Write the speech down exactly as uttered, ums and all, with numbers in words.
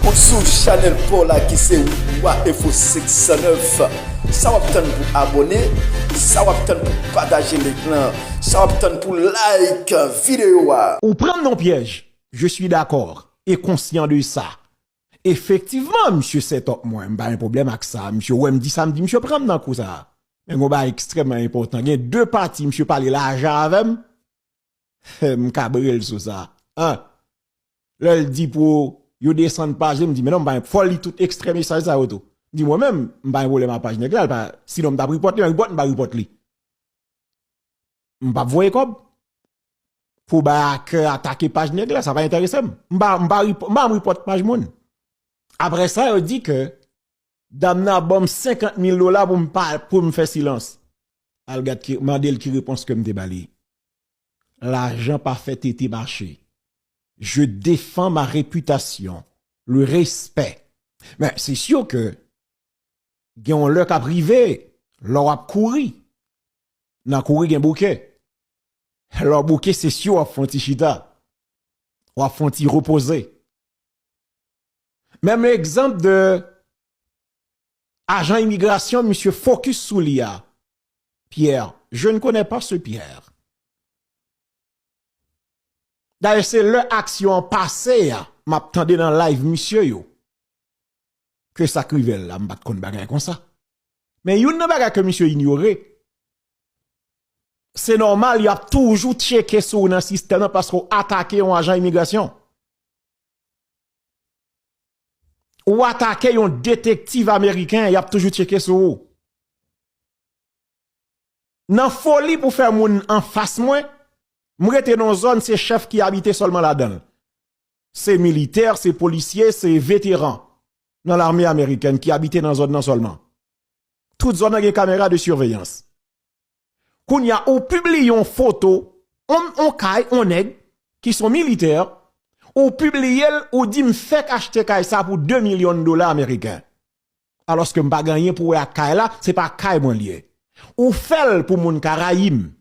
Ou sou chanèl pa w la ki se Wa Enfo senk san nèf. Sa w ap tann pou abòne? Sa w ap tann pou pataje link lan? Sa w ap tann pou like videyo a? Ou pran m nan pyèj. Je suis d'accord et conscient de ça. Efektivman, misye set up mwen. M pa gen pwoblèm ak sa. Misye wè m di sa, m di misye pran m nan kou sa. Men gon bagay ekstrèmman enpòtan. Gen de pati misye pale lajan avè m. M kabre l sou sa. An. Lè l di pou yo desann paj li, m di, men non, m pa, fò l li tout ekstrè mesaj sa yo tou. M di, mwen menm, m pa gen pwoblèm ak paj nèg la, l pa, sinon m t ap repòt li, men repòt, m pa repòt li. M p ap voye kòb pou bay a kè atake paj nèg la, sa pa enterese m. M pa, m pa, rep- m pa repòt paj moun. Apre sa, yo di ke dam nan ap ban m senkant mil dola pou m pa, pou m fè silans. Al gad ki, mande l ki repons ke m te ba li. Lajan pa fè tete mache. Je défends ma réputation, le respect. Men, se si ke gen yon lè k ap rive, lè w ap kouri. Nan kouri gen bouke. Lè w bouke, se si w ap fè yon ti chita. W ap fè yon ti repoze. Menm egzanp de ajan imigrasyon, misye fokis sou li a. Pierre, je ne connais pas ce Pierre. Dayè, se lè aksyon an pase a, m ap tande nan live misye yo. Ke sa k rive l la, m pa t konn bagay konsa. Men youn nan bagay ke misye inyore, se nòmal, y ap toujou tcheke sou ou nan sistèm nan paske w atake yon ajan imigrasyon. Ou atake yon detektiv ameriken, y ap toujou tcheke sou ou. Nan foli pou fè moun anfas mwen, m rete nan yon zòn, se chèf ki abite sèlman ladan l. Se militè, se polisye, se veteran nan lame amerikèn ki abite nan zòn nan sèlman. Tout zòn nan gen kamera de siveyans. Kounye a, ou pibliye yon foto, on, on kay, on nèg, ki se yon militè, ou pibliye l, ou di, "M fèk achte kay sa pou de milyon dola ameriken." Alòske m pa gen anyen pou wè ak kay la, se pa kay mwen li ye. Ou fè l pou moun ka rayi m.